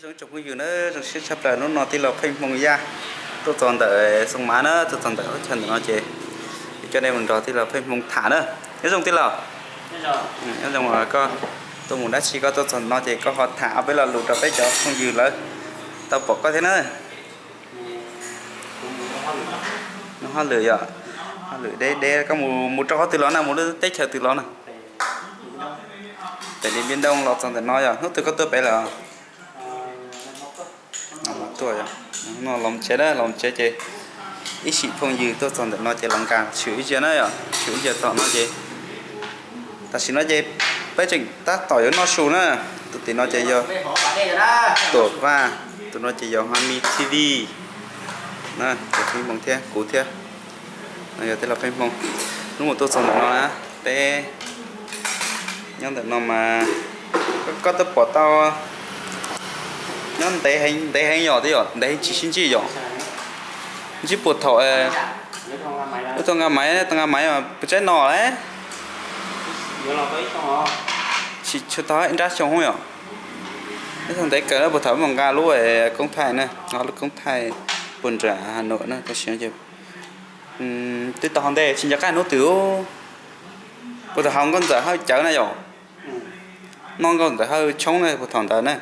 Zoo tsoom phooj ywg na, zoo siab tshaj plaws hnub no tij laug Pheej Hmoo Yaj tuaj txog ntawm Xoo Mav na, tuaj txog ntawm qhov chaw ntawm no ces coj nej mus nrog tij laug Pheej Hmoo tham na. Nyob zoo tij laug. Nyob zoo, koj tuaj mus dab tsi koj tuaj txog no ces koj ho tham ob peb lo lus rau peb cov phooj ywg lawv tau pom koj thiab na. Nug hauj lwm yom, hauj lwm deb deb, koj mus rau qhov twg los na, mus lub teb chaws twg los na? Pem Điện Biên Đông los txog ntawm no yog hnub twg koj tuaj pem lawm? Tuaj, no los tsev na, los tsev ces ib sim phooj ywg tuaj txog ntawm no ces los nkag tshwm ib ziag na yom, tshwm ib ziag tom no ces tam sim no ces peb tseem tab tom yuav noj su na. Tus tim no ces yog Tuam Vaj, tus no ces yog Hmoob T V na, cov Pheej Hmoo thiab kuv thiab. No yog tij laug Pheej Hmoo. Hnub mus tuaj txog ntawm no na, peb nyob ntawm no mas koj twb pom tau nyob ntev heev, ntev heev yom, twb yog ntev heev tsis sib ntsib yom. Ntsib puag thaum lub tau nqa maiv, tau nqa maiv mas puas tsaib no lawm, tsis tshua tau ib nrab xyoo yom. Ib thaum ntev kawg puag thaum mus nqa lub koob thaij na, nqa lub koob thaij puag nram Hà Nội na, tam sim no ces twb tau ho ntej tsis nco qab hnub twg. Puag thaum hauv Nkauj Ntxawm Hawj cawv na yom, noj Nkauj Ntxawm Hawj tshoob na puag thaum ntawd na.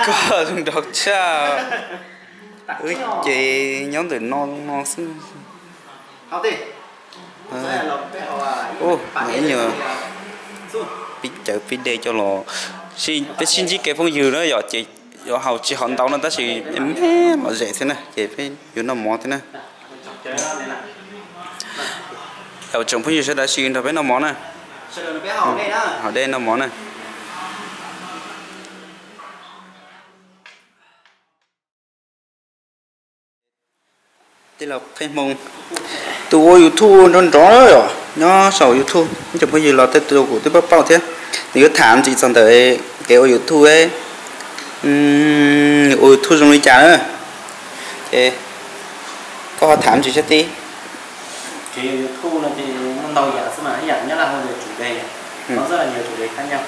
Koj zoo nraug tshaj. Wb ces nyob ntawm no no xwb. Ib nyuag pib cawv pib dej coj los, peb sib ntsib kev phooj ywg na yom, ces yuav haus tsis haus ntau no tab sis me me lom zem thiab na ces peb yuav noj mov thiab na. Ua tsoom phooj ywg sawv daws sim nrog peb noj mov na. Haus dej noj mov na. Tij laug Pheej Hmoo, tus ua YouTube nrov nrov yom, nyob saum YouTube, ib tsoom phooj ywg los tej tus kuj twb paub paub thiab. Nws yuav tham ntsis txog ntawm kev ua YouTube, nws ua YouTube zoo li cas na. Ces koj ho tham ntsis sab tib. Kev ua YouTube no ces muaj ntau yam xwb mas, ib yam Nyab Laj hu tias chủ đề, có rất là nhiều chủ đề khác nhau.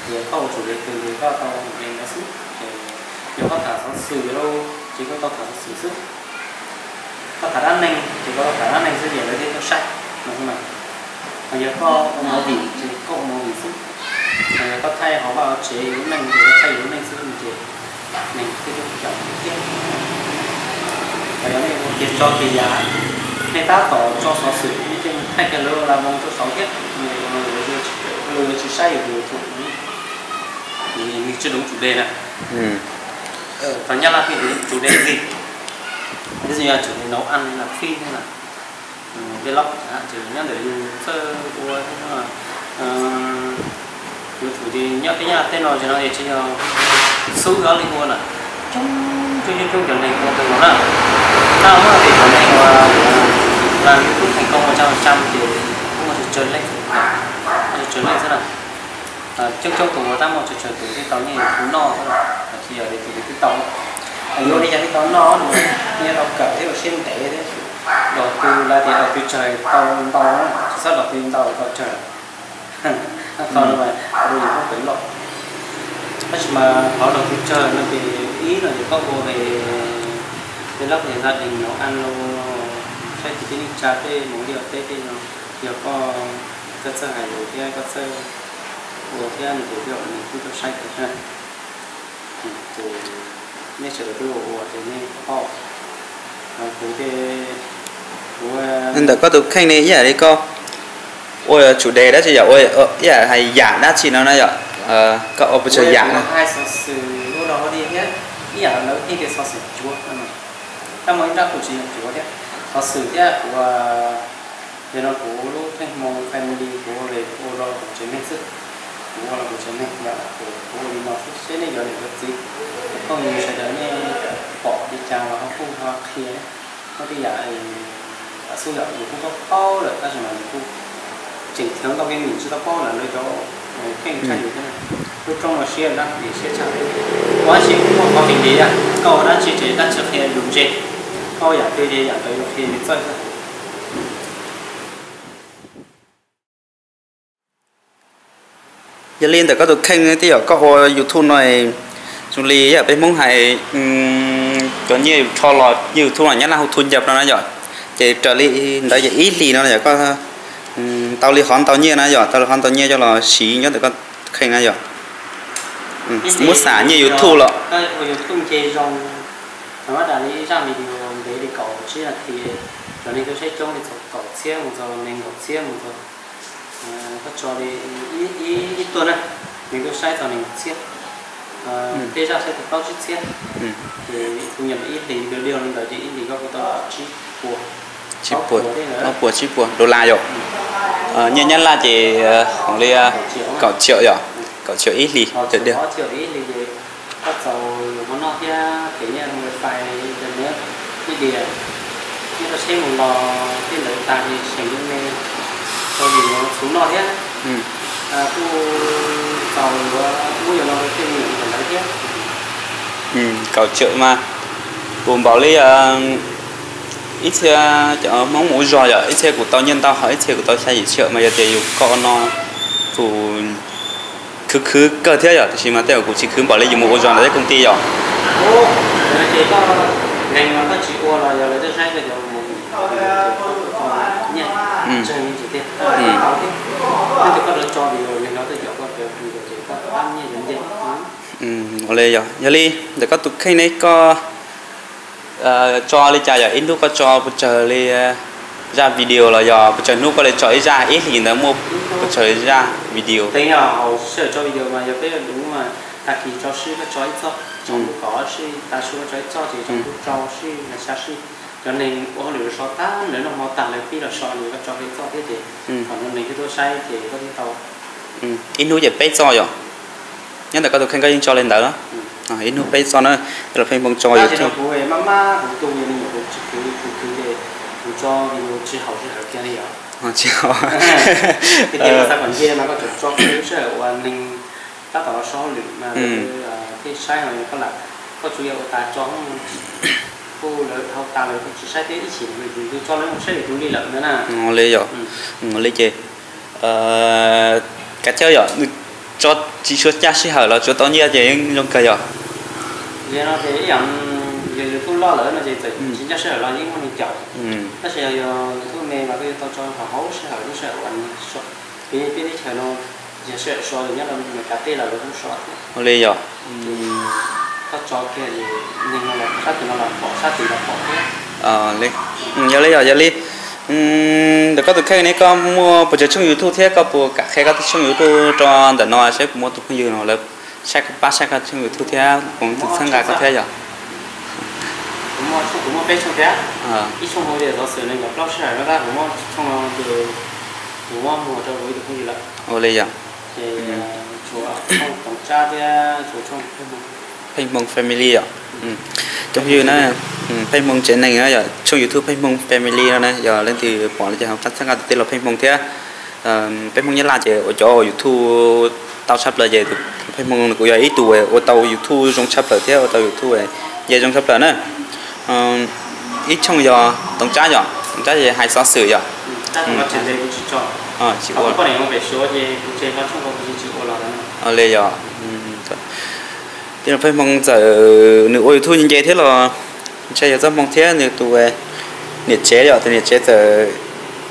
Ces koj ua chủ đề twg ces koj tau chủ đề ntawd xwb. Ces yog koj tham xov xwm lauj ces koj tau tham xov xwm xwb. Koj tham dab neeg ces koj tau tham dab neeg xwb ces lawv thiaj tuaj saib no xwb mas. Ho yog koj ua movie ces koj ua movie xwb. Ho yog koj thaij hauv vaj hauv tsev yus lub neej ces koj thaij yus lub neej xwb ces neeg thiaj tuaj caum thiab. Ho yog nej ua kiag tso kiag yam, nej tab tom tso xov xwm nej thiaj thaij kiag lawv ua la moo rau saud thiab, luag yuav tsis saib yus tus YouTube, yus tsis đúng chủ đề na. Thaum Nyab Laj pheej chủ đề gì, ví dụ như là chủ đề nấu ăn hay là phim hay là vlog, ces nyob ntawm yus txawj ua thiab no. Yus chủ đề nyob peb Nyab Laj teb no ces no ces tsis yog xub ob li ua na, coob coob coob coob cov neeg ua tau no na. Tab muaj tias cov neeg uas làm YouTube thành công một trăm phần trăm ces kuj muaj tsawg tsawg leej, muaj tsawg tsawg leej xwb na. Coob coob tus uas tab muaj tsawg tsawg tus thiaj tau nyiaj tus noj xwb na, tsis yog tias tus twg twb tau. Yuav li cas thiaj tau noj, nyiaj tau kawm thiab ua siab ntev thiab. Đầu tư lawv tias đầu tư trời tau ntau na, tsis txhob đầu tư ntau tau trời. Tho no mas ua yus pub pem loj. Tab sis mas qhov đầu tư trời no ces ib no ces koj ua về vlog về gia đình nấu ăn los saib kwv tij neej tsa tej mus liaj teb tej no, yog koj, koj txawj hais lus thiab koj txawj ua thiab no ces tej zaum nws kuj tuaj saib kawg thiab. Ces nej sawv daws twb ua ua ces nej paub. Kuv ces, kuv, ntawm koj tus kheej ne ib yam li koj ua chủ đề dab tsi yom, ua ib yam hais yam dab tsi no na yom, koj ua pes tsawg yam no? Hais xov xwm ua dog ua dig thiab, ib yam lawv pheej tias xov xwm cuav. Tab muaj ib nrab kuv tsis yog cuav thiab, xov xwm thiab kuv, yog no kuv lub Pheej Hmoo family kuv ua los kuv tsev neeg xwb. Kuv ua los kuv tsev neeg yom, kuv ua li no xwb seb nej cov niam cov txiv, phooj ywg sawv daws nej pom li cas los ho kuj ho qhia. Muaj tej yam xwb yom, yus kuj paub paub lawm tab sis mas yus kuj tseem thaiv ntau kev nim tsis tau paub lawm, lawv cov pheej tshaj yus thiab. Lub rooj no siab na, nim siab tshaj. Ua dab tsi kuj muaj qhov kev lim, koj ua dab tsi ces dab tsi qhia yus ntse. Koj yam twg ces yam ntawd yuav qhia li txawj xwb. Yog li ntawm koj tus kheej twb yog koj ua YouTube no, zoo li yam peb Hmoob hais, cov nyiaj yus rho los nyiaj YouTube no Nyab Laj hu thu nhập no na yom, ces raws li ntawd ces ib hlis no yog koj tau li qhov ntau nyiaj na yom, tau li qhov ntau nyiaj coj los siv nyob ntawm koj kheej na yom. Muab xam nyiaj YouTube los. Koj ua YouTube nce zoo, mas mab dam li ib zaj video ntev li kaum tsib nas this, cov neeg tuaj saib coob li txog kaum txhiab mus txog nees nkaum txhiab mus txog, koj tso li ib tuaj na, neeg tuaj saib txog nees nkaum txhiab, tej zaj saib tau plaub tsib txhiab, ces kuv nyam ib hlis video li ntawd ces ib hlis koj kuj tau tsib puas, plaub puas tsib puas dollar yom. Nyiaj Nyab Laj ces hauv li kaum triệu yom, kaum triệu ib hlis. Ib hlis ces koj txaus yuav mov noj thiab, kev nyiaj wifi, internet, media, nyiaj koj tsheb mus los tej ntawd tag li seem li me, tau yus yuav txhuv noj thiab, kuj txaus yuav muab yuav no rau tej me nyuam ntawd thiab. Kaum triệu mas kuv npaum li ib txhia cov Hmoob mus ua zog yom, ib txhia kuv tau nyiaj ntau ho ib txhia kuv tau xya yim triệu mas yog tias yus koj no kuv khwv khwv kawg thiab yom, tiam sis mas tej zaum kuv tsis khwv npaum li yus mus ua zog ntawm tej công ty yom. Ua li yog, yog li ntawm koj tus kheej ne koj tso li cas yom, ib hnub koj tso pes tsawg li zaj video los yog pes tsawg hnub koj li tso ib zaj, ib hlis ntawd muaj pes tsawg zaj video? Teev yog hauv sij hawm tso video mas yog peb ua mas tag kis tso sib koj tso ib txoj, tsaus ntuj kov sib, tav su koj tso ib txoj ces tsaus ntuj rau sib, xya sib. Cov neeg ua hauj lwm los so tag, lawv noj hmo tag lawv pib los so ces koj tso ib txoj thiab ces thaum no neeg twb tuaj saib ces koj thiaj tau. Ib hnub ces peb txoj yom? Nyob ntawm koj tus kheej koj yeej tso li ntawd los? Ib hnub peb txoj na, los pheej hmoo tso YouTube. Kuv maj maj kuv tus me nyuam kuv tsis khwv, kuv khwv ces kuv tso video tsis haum sij hawm kiag li os. Tsis haum. Tiag tiag xav kom nce mas koj tsuas tso lub sij hawm uas neeg tab tom los so hauj lwm mas lawv thiaj saib, ho koj lam, koj tsuas yog ua tas tso, kuj lawv dhau tas lawv kuj tsis saib thiab, ib chim yus tso lawv mus saib yus tus li lawm ntawd na. Li yom, li ces kav chawj yom, nws tso tsis tshua caj sij hawm los tsuav tau nyiaj ces yeej zoo kawg yog. Li no ces ib yam yog YouTube loj lawm no ces txawm tsis ncaj sij hawm los yeej muaj neeg caum, tab sis yog YouTube me mas koj yuav tau tso kom haum sij hawm lub sij hawm uas so. Piv peb teb chaws no yog sij hawm so nyob rau Meskas teb los lawv kuj so thiab. Li yom. Koj tso kiag es neeg no los sab tim no los pom, sab tim los pom thiab. Yog li yom, yog li ntawm koj tus kheej ne koj muaj puas tsawg tshooj YouTube thiab koj puas kam qhia koj tej tshooj YouTube rau ntawm no seb kuv muaj tus phooj ywg no lawv saib pab saib koj tshooj YouTube thiab kuv tus txhawb nqa koj thiab yom. Kuv muaj tshooj, kuv muaj peb tshooj thiab. Ib tshooj hu tias Xov Xwm Nees Nkaum Plaub Sij Hawm no tab kuv muab tshooj no ces kuv muab muag rau kuv ib tug phooj ywg lawm. Ua li yom. Ces tshuav tshooj Toov Tsab thiab tshuav tshooj Pheej Hmoo Family yom. Cov phooj ywg na, Pheej Hmoo tsev neeg na yom, tshooj YouTube Pheej Hmoo Family no na yog leej twg pom no ces ho pab txhawb nqa tus tij laug Pheej Hmoo thiab. Peb Hmoob Nyab Laj ces ua cov YouTube tau tshaj plaws ces Pheej Hmoo nws kuj yog ib tug ua tau YouTube zoo tshaj plaws thiab ua tau YouTube nce zoo tshaj plaws na. Ib tshooj yog Toov Tsab yom, Toov Tsab ces hais xov xwm yom. Li yom. Tij laug Pheej Hmoo txawm nws ua YouTube nce nce thiab los ntshai yog txoj hmoo thiab nws tus niam tsev yom, tus niam tsev txawm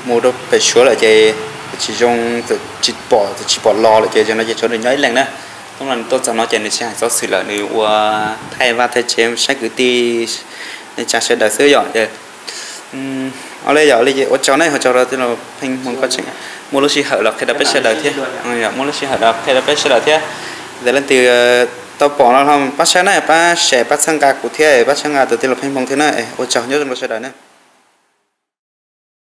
mus rau pem Suav lawm ces tsis zoo, txawm tsis pom, txawm tsis pom los lawm ces no ces tshuav nws nyob ib leeg na. Hnub no nws tuaj txog no ces nws tsis hais xov xwm lawm, nws ua thaij vaj thaij tsev saib kwv tij neej tsa sawv daws xwb yom. Ua li yom, li ces ua tsaug na, ua tsaug rau tij laug Pheej Hmoo koj tseem muaj lub sij hawm los qhia rau peb sawv daws thiab, muaj lub sij hawm los qhia rau peb sawv daws thiab. Ntawm leej twg tau pom no pab saib na, pab share, pab txhawb nqa kuv thiab, pab txhawb nqa tus tij laug Pheej Hmoo thiab na. Ua tsaug nyob zoo rau sawv daws na.